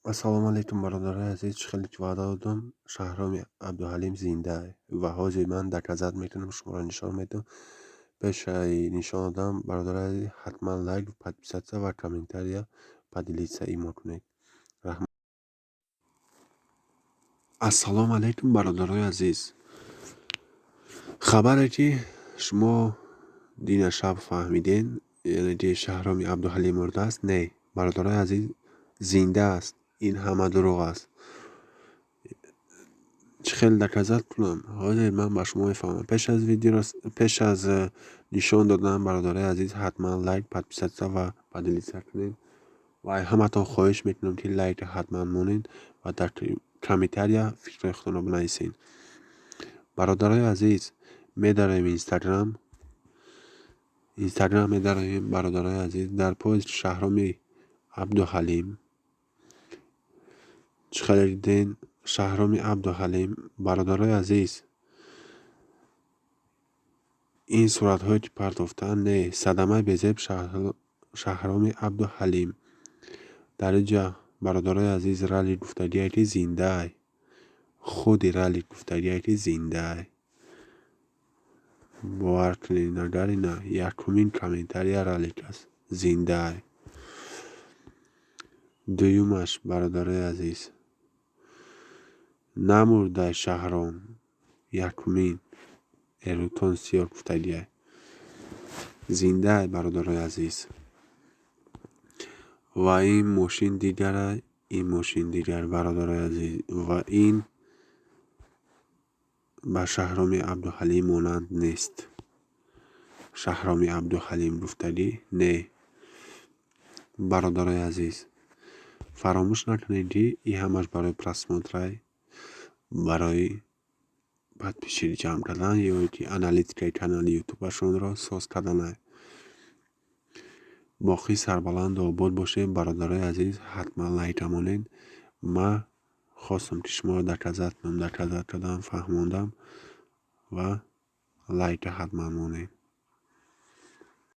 Ассалому алайкум, бародарои азиз. Чӣ хеле ки ваъда додам, Шаҳроми Абдуҳалим зинда ва ҳозир ман доказать мекунам, шуморо нишон медиҳам. Пешаи нишон додан, бародарои азиз, ҳатман лайк, подписаться ва комментария, поделиться имо кунед. Раҳмат. Ассалому алайкум, бародарои азиз. Хабаре ки шумо дина шаб фаҳмиден, яъне ки Шаҳроми Абдуҳалим мурдааст, не, бародарои азиз, зинда аст. Ин ҳама дурӯғ аст. Чӣ хел доказать кунам? Ҳозир ман ба шумо мефаҳмам. Пеш аз видеоро, пеш аз нишон додан, бародарои азиз, ҳатман лайк, подписаться ва поделиться кунед. Ва ҳаматон хоҳиш мекунам, ки лайка ҳатман монед ва дар комментария фикрҳои худтонро бинависед. Бародарои азиз, медароем Инстаграм. Инстаграм медароем, бародарои азиз, дар поиск Шаҳроми Абдуҳалим. Чӣ хеле диден, Шаҳроми Абдуҳалим, бародарои азиз, ин суратҳое ки партофтаанд, не, садамаи безеб Шаҳроми Абдуҳалим. Дар инҷа, бародарои азиз, Ралик гуфтагие, ки зиндаай. Худи Ралик гуфтагие, ки зиндаай. Бовар кунед, агар ина якумин комментария Ралик аст. Зиндаай. Дуюмаш, бародарои азиз, намурдай Шаҳром. Якумин Эрутон Сиёр гуфтагиай. Зиндаай, бародарои азиз. Ва ин мошин дигарай, ин мошин дигар, бародарои азиз, ва ин ба Шаҳроми Абдуҳалим монанд нест. Шаҳроми Абдуҳалим гуфтагӣ не. Бародарои азиз, фаромӯш накунед, ки ин ҳамаш барои просмотрай, барои подписчик ҷамъ кардан ё ки аналитикаи канали ютубашонро соз карданай. Боқӣ сарбаланду обод бошед, бародарои азиз, ҳатман лайка монед. Ман хостам, ки шуморо доказать кунам, доказать кардам, фаҳмондам ва лайка ҳатман монед.